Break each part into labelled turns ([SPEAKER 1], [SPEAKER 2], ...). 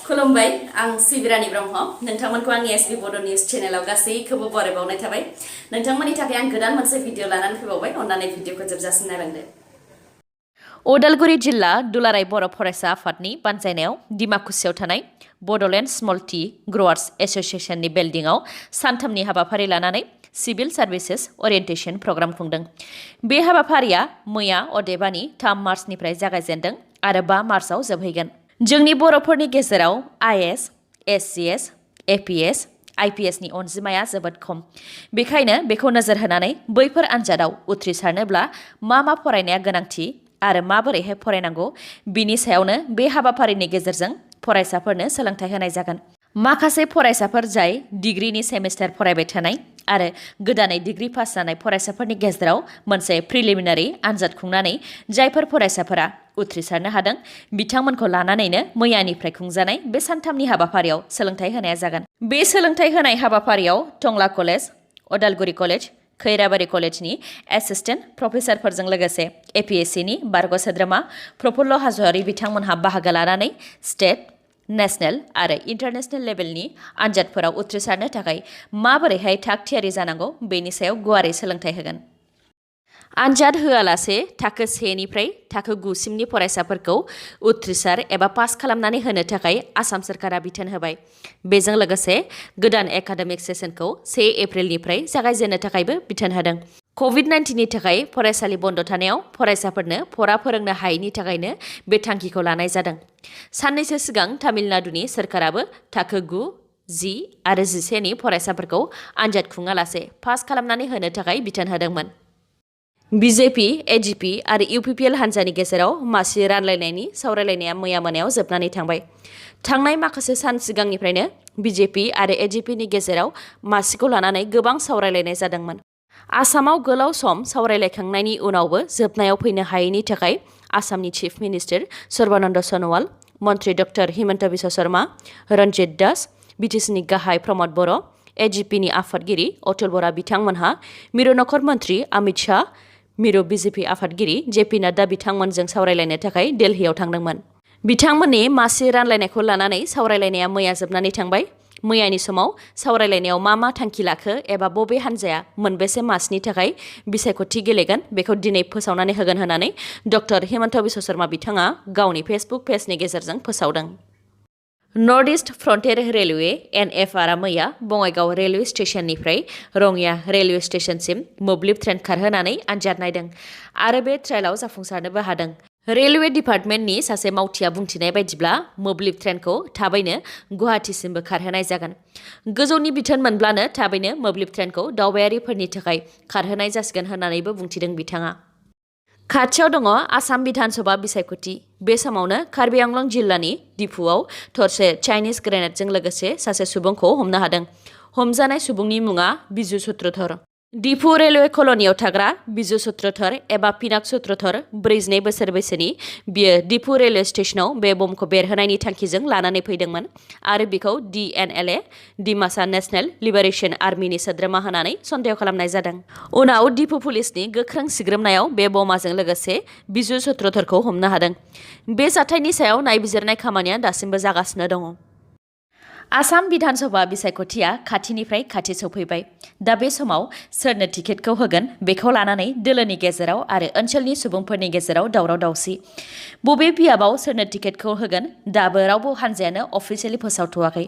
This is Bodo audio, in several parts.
[SPEAKER 1] खुलुमबाय आं सिबिरानि ब्रह्म नोंथांमोनखौ आंनि sbbodonews चेनेलाव गासैखौबो बरायबावनाय थाबाय नोंथांमोननि थाखाय आं गोदान मोनसे भिडिअ लानानै फैबावबाय अन्नानै भिडिअखौ जोबजासिम नायलांदो। उदालगुरि जिल्ला दुलाराय बर' फरायसा आफादनि बानजायनायाव डिमाकुसियाव थानाय बड'लेण्ड स्मल टी ग्र'वार्स एस'सिएशननि बिल्डिंआव सानथामनि हाबाफारि लानानै सिभिल सार्भिसेस ओरिएन्टेशन प्रग्राम खुंदों। बे हाबाफारिया मैया अदेबानि 3 मार्चनिफ्राय जागायजेनदों आरो 5 मार्चआव जोबहैगोन। जोंनि बर'फोरनि गेजेराव IAS, SCS, APS, IPSनि अनजिमाया जोबोद खम। बेखायनो बेखौ नोजोर होनानै बैफोर आनजादाव उथ्रिसारनोब्ला मा फरायनाया गोनांथि आरो माबोरैहाय फरायनांगौ बिनि सायावनो बे हाबाफारिनि गेजेरजों फरायसाफोरनो सोलोंथाइ होनाय जागोन। माखासे फरायसाफोर जाय डिग्रीनि सेमिस्टार फरायबाय थानाय आरो गोदानै डिग्री पास जानाय फरायसाफोरनि गेजेराव मोनसे प्रिलिमिनारि आनजाद खुंनानै जायफोर फरायसाफोरा उथ्रिसारनो हादों बिथांमोनखौ लानानैनो मैयानिफ्राय खुंजानाय बे सानथामनि हाबाफारियाव सोलोंथाइ होनाया जागोन। बे सोलोंथाइ होनाय हाबाफारियाव टंला कलेज, उदालगुरि कलेज, खैराबारि कलेजनि एसिस्टेन्ट प्रफेसारफोरजों लोगोसे APSCनि बारग' सोद्रोमा प्रफुल्ल हाज'वारि बिथांमोनहा बाहागो लानानै स्टेट, नेशनेल आरो इन्टारनेशनेल लेभेलनि आनजादफोराव उथ्रिसारनो थाखाय माबोरैहाय थाग थियारि जानांगौ बेनि सायाव गुवारै सोलोंथाइ होगोन। आनजाद होआलासे थाखो 1 निफ्राय थाखो 9 सिमनि फरायसाफोरखौ उथ्रिसार एबा पास खालामनानै होनो थाखाय आसाम सोरखारा बिथोन होबाय। बेजों लोगोसे गोदान एकाडेमिक सेसनखौ 1 एप्रिलनिफ्राय जागायजेननो थाखायबो बिथोन होदों। COVID-19नि थाखाय फरायसालि बन्द थानायाव फरायसाफोरनो फरा फोरोंनो हायैनि थाखायनो बे थांखिखौ लानाय जादों। साननैसो सिगां तामिलनाडुनि सोरखाराबो थाखो 9, 10 आरो 11 नि फरायसाफोरखौ आनजाद खुङालासे पास खालामनानै होनो थाखाय बिथोन होदोंमोन। BJP, AGP आरो UPPL हान्जानि गेजेराव मासि रानलायनायनि सावरायलायनाया मैया मोनायाव जोबनानै थांबाय। थांनाय माखासे सान सिगांनिफ्रायनो BJP आरो AGPनि गेजेराव मासिखौ लानानै गोबां सावरायलायनाय जादोंमोन। आसामाव गोलाव सम सावरायलायखांनायनि उनावबो जोबनायाव फैनो हायैनि थाखाय आसामनि चिफ मिनिस्टार सर्बानन्द सन'वाल, मन्त्रि डक्टर हिमन्त बिश्व शर्मा, रन्जित दास, BTCनि गाहाय प्रमद बर', AGPनि आफादगिरि अतुल बरा बिथांमोनहा मिरु नखर मन्त्रि अमित शाह, मिरु BJP आफादगिरि JP नाड्डा बिथांमोनजों सावरायलायनो थाखाय दिल्लीयाव थांदोंमोन। बिथांमोननि मासि रानलायनायखौ लानानै सावरायलायनाया मैया जोबनानै थांबाय। मैयानि समाव सावरायलायनायाव मा थांखि लाखो एबा बबे हान्जाया मोनबेसे मासनि थाखाय बिसायख'थि गेलेगोन बेखौ दिनै फोसावनानै होगोन होननानै डक्टर हिमन्त बिश्व शर्मा बिथाङा गावनि फेसबुक पेजनि गेजेरजों फोसावदों। North east frontier railway NFR मैया बङाइगाव रेलवे स्टेशननिफ्राय रङिया रेलवे स्टेशनसिम मोब्लिब ट्रेन खारहोनानै आनजाद नायदों आरो बे ट्रायलाव जाफुंसारनोबो हादों। रेलवे डिपार्टमेन्टनि सासे मावथिया बुंथिनाय बायदिब्ला मोब्लिब ट्रेनखौ थाबैनो गुवाहाटीसिमबो खारहोनाय जागोन। गोजौनि बिथोन मोनब्लानो थाबैनो मोब्लिब ट्रेनखौ दावबायारिफोरनि थाखाय खारहोनाय जासिगोन होननानैबो बुंथिदों बिथाङा। खाथियाव दङ आसाम बिधान सभा बिसायख'थि। बे समावनो कार्बि आंलं जिल्लानि दिफुआव थरसे चाइनिज ग्रेनेडजों लोगोसे सासे सुबुंखौ हमनो हादों। हमजानाय सुबुंनि मुङा बिजु सूत्रधर। दिफु रेलवे कल'नियाव थाग्रा बिजु सूत्रधर एबा पिनाक सूत्रधर 42 बोसोर बैसोनि बियो दिफु रेलवे स्टेशनाव बे बमखौ बेरहोनायनि थांखिजों लानानै फैदोंमोन आरो बिखौ DNLA दिमासा नेशनेल लिबारेशन आर्मिनि सोद्रोमा होनानै सन्देह खालामनाय जादों। उनाव दिफु पुलिसनि गोख्रों सिग्रोमनायाव बे बमाजों लोगोसे बिजु सूत्रधरखौ हमनो हादों। बे जाथायनि सायाव नायबिजिरनाय खामानिया दासिमबो जागासिनो दङ। आसाम बिधान सभा बिसायख'थिया खाथिनिफ्राय खाथि सौफैबाय। दा बे समाव सोरनो टिकेटखौ होगोन बेखौ लानानै दोलोनि गेजेराव आरो ओनसोलनि सुबुंफोरनि गेजेराव दावराव दावसि। बबे बियाबाव सोरनो टिकेटखौ होगोन दाबो रावबो हान्जायानो अफिसियेलि फोसावथ'वाखै।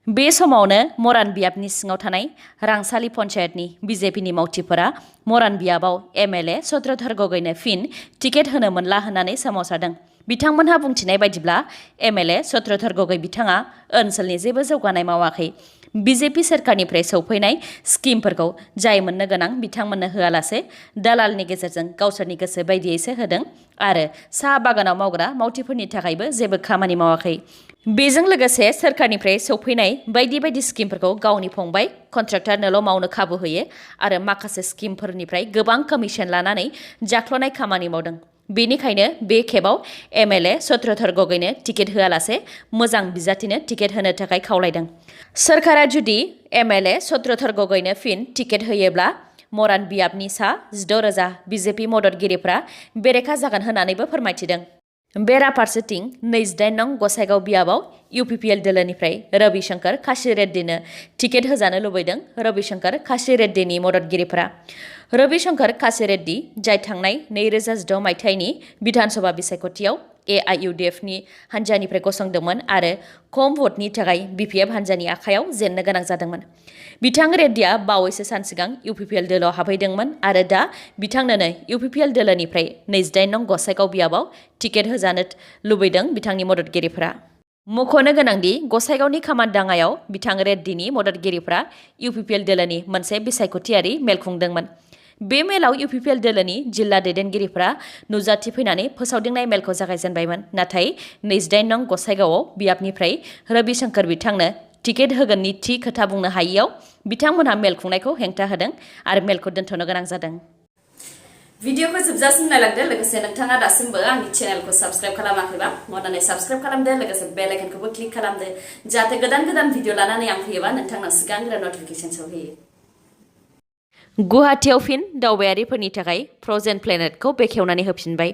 [SPEAKER 1] बे समावनो मरान बियाबनि सिङाव थानाय रांसालि पन्चायतनि BJPनि मावथिफोरा मरान बियाबाव MLA चन्द्रधर गगैनो फिन टिकेट होनो मोनला होननानै सोमावसारदों। बिथांमोनहा बुंथिनाय बायदिब्ला MLA चन्द्रधर गगै बिथाङा ओनसोलनि जेबो जौगानाय मावाखै। BJP सोरखारनिफ्राय सौफैनाय स्किमफोरखौ जाय मोननो गोनां बिथांमोननो होआलासे दालालनि गेजेरजों गावसोरनि गोसो बायदियैसो होदों आरो साहा बागानाव मावग्रा मावथिफोरनि थाखायबो जेबो खामानि मावाखै। बेजों लोगोसे सोरखारनिफ्राय सौफैनाय बायदि स्किमफोरखौ गावनि फंबाय कन्ट्राक्टरनोल' मावनो खाबु होयो आरो माखासे स्किमफोरनिफ्राय गोबां कमिसन लानानै जाख्ल'नाय खामानि मावदों। बेनिखायनो बे खेबाव MLA चन्द्रधर गगैनो टिकेट होआलासे मोजां बिजाथिनो टिकेट होनो थाखाय खावलायदों। सोरखारा जुदि MLA चन्द्रधर गगैनो फिन टिकेट होयोब्ला मरान बियाबनि सा 16,000 BJP मददगिरिफ्रा बेरेखा जागोन होननानैबो फोरमायथिदों। बेराफारसेथिं 28 नं गसाइगाव बियाबाव UPPL दोलोनिफ्राय रविशंकर काशी रेड्डीनो टिकेट होजानो लुबैदों रविशंकर काशी रेड्डीनि मददगिरिफोरा। रविशंकर काशी रेड्डी जाय थांनाय 2016 मायथाइनि विधानसभा बिसायख'थियाव AIUDFनि हान्जानिफ्राय गसंदोंमोन आरो खम भटनि थाखाय BPF हान्जानि आखायाव जेननो गोनां जादोंमोन। बिथां रेड्डीया बावैसो सान सिगां UPPL दोलोआव हाबहैदोंमोन आरो दा बिथांनोनो UPPL दोलोनिफ्राय 28 नं गसाइगाव बियाबाव टिकेट होजानो लुबैदों बिथांनि मददगिरिफोरा। मख'नो गोनांदि गसाइगावनि खामारदाङायाव बिथां रेड्डीनि मददगिरिफोरा UPPL दोलोनि मोनसे बिसायख'थियारि मेल खुंदोंमोन। बे मेलाव UPPL दोलोनि जिल्ला दैदेनगिरिफोरा नुजाथिफैनानै फोसावदिंनाय मेलखौ जागायजेनबायमोन। नाथाय 28 नं गसाइगावआव बियाबनिफ्राय रविशंकर बिथांनो टिकेट होगोननि थि खोथा बुंनो हायियाव बिथांमोनहा मेल खुंनायखौ हेंथा होदों आरो मेलखौ दोनथ'नो गोनां जादों। भिडिअखौ जोबजासिम नायलांदो लोगोसे नोंथाङा दासिमबो आंनि चेनेलखौ साबस्क्राइब खालामाखैबा अन्नानै साबस्क्राइब खालामदो लोगोसे बेल आइकनखौबो क्लिक खालामदो जाहाथे गोदान गोदान भिडिअ लानानै आं फैयोबा नोंथांनाव सिगांग्रो नटिफिकेसन सौहैयो। गुवाहाटीआव फिन दावबायारिफोरनि थाखाय फ्र'जेन प्लेनेटखौ बेखेवनानै होफिनबाय।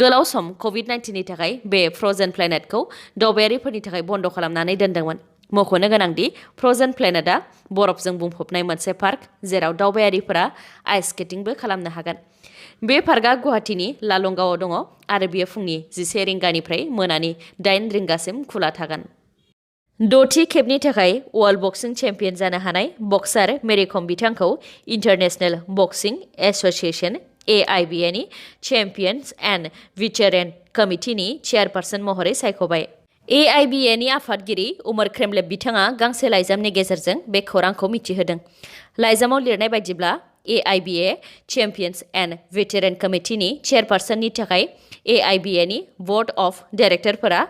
[SPEAKER 1] गोलाव सम COVID-19नि थाखाय बे फ्र'जेन प्लेनेटखौ दावबायारिफोरनि थाखाय बन्द खालामनानै दोनदोंमोन। मख'नो गोनांदि फ्र'जेन प्लेनेटआ बरफजों बुंफबनाय मोनसे पार्क जेराव दावबायारिफोरा आइस स्केटिंबो खालामनो हागोन। बे पार्कआ गुवाहाटीनि लालंगावआव दङ आरो बेयो फुंनि 11 रिंगानिफ्राय मोनानि 8 रिंगासिम खुला थागोन। 6थि खेबनि थाखाय वर्ल्ड बक्सिं चेम्पियन जानो हानाय बक्सार मेरी कम बिथांखौ इन्टारनेशनेल बक्सिं एस'सिएशन AIBA नि चेम्पियन्स एन्ड भेटेरेन कमिटिनि चेयारपारसन महरै सायख'बाय। AIBA नि आफादगिरि उमर क्रेमलेब बिथाङा गांसे लाइजामनि गेजेरजों बे खौरांखौ मिथिहोदों। लाइजामाव लिरनाय बायदिब्ला AIBA चेम्पियन्स एन्ड भेटेरेन कमिटिनि चेयारपारसननि थाखाय AIBA नि बर्ड अफ डाइरेक्टरफोरा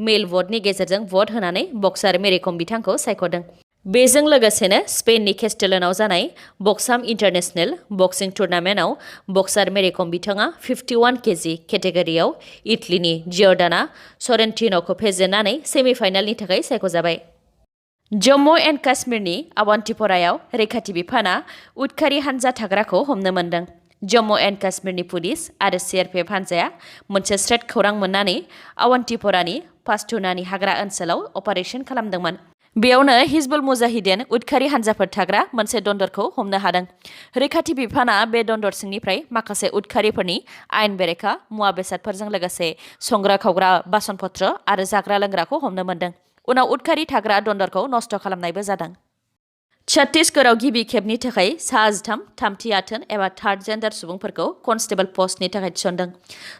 [SPEAKER 1] मेल भटनि गेजेरजों भट होनानै बक्सार मेरी कम बिथांखौ सायख'दों। बेजों लोगोसेनो स्पेननि केस्टेलनाव जानाय बक्साम इन्टारनेशनेल बक्सिं टुर्नामेन्टआव बक्सार मेरी कम बिथाङा 51 केजि केटेगरियाव इटलीनि जियर्डाना सरेन्टिन'खौ फेजेननानै सेमिफाइनालनि थाखाय सायख'जाबाय। जम्मु एन्ड काश्मीरनि अवन्तिप'रायाव रैखाथि बिफाना उदखारि हानजा थाग्राखौ हमनो मोन्दों। जम्मु एन्ड काश्मीरनि पुलिस आरो CRPF हानजाया मोनसे थ्रेड खौरां मोननानै अवन्तिप'रानि पाश्तुनानि हाग्रा ओनसोलाव अपारेशन खालामदोंमोन। बेयावनो हिजबुल मुजाहिदीन उदखारि हानजाफोर थाग्रा मोनसे दन्दरखौ हमनो हादों। रैखाथि बिफाना बे दन्दर सिंनिफ्राय माखासे उदखारिफोरनि आयेन बेरेखा मुवा बेसादफोरजों लोगोसे संग्रा खावग्रा बासनपत्र आरो जाग्रा लोंग्राखौ हमनो मोन्दों। उनाव उदखारि थाग्रा दन्दरखौ नष्ट खालामनायबो जादों। छत्तीसगढ़आव गिबि खेबनि थाखाय सा 13 थामथि आथोन एबा थार्ड जेन्डार सुबुंफोरखौ कनस्टेबल पस्टनि थाखाय थिसनदों।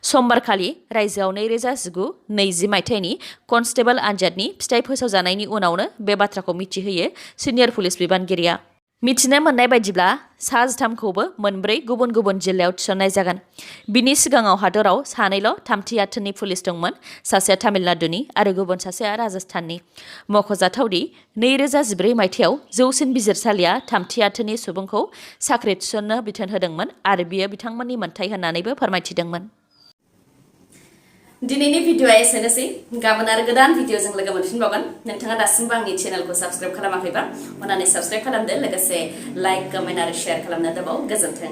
[SPEAKER 1] समबारखालि रायजोआव 2019-20 मायथाइनि कनस्टेबल आनजादनि फिथाइ फोसावजानायनि उनावनो बे बाथ्राखौ मिथिहोयो सिनियर पुलिस बिबानगिरिया। मिथिनो मोननाय बायदिब्ला सा 13खौबो मोनब्रै गुबुन गुबुन जिल्लायाव थिसननाय जागोन। बिनि सिगाङाव हादराव सानैल' थामथि आथोननि पुलिस दंमोन, सासेया तामिलनाडुनि आरो गुबुन सासेया राजस्थाननि। मख'जाथावदि 2014 मायथाइयाव जौसिन बिजिरसालिया थामथि आथोननि सुबुंखौ साख्रि थिसननो बिथोन होदोंमोन आरो बियो बिथांमोननि मोन्थाइ होननानैबो फोरमायथिदोंमोन। दिनैनि भिडिअआ एसेनोसै। गाबोन आरो गोदान भिडिअजों लोगो मोनफिनबावगोन। नोंथाङा दासिमबो आंनि चेनेलखौ साबस्क्राइब खालामाखैबा अन्नानै साबस्क्राइब खालामदो लोगोसे लाइक, कमेन्ट आरो शेयार खालामनो दाबाव। गोजोन्थों।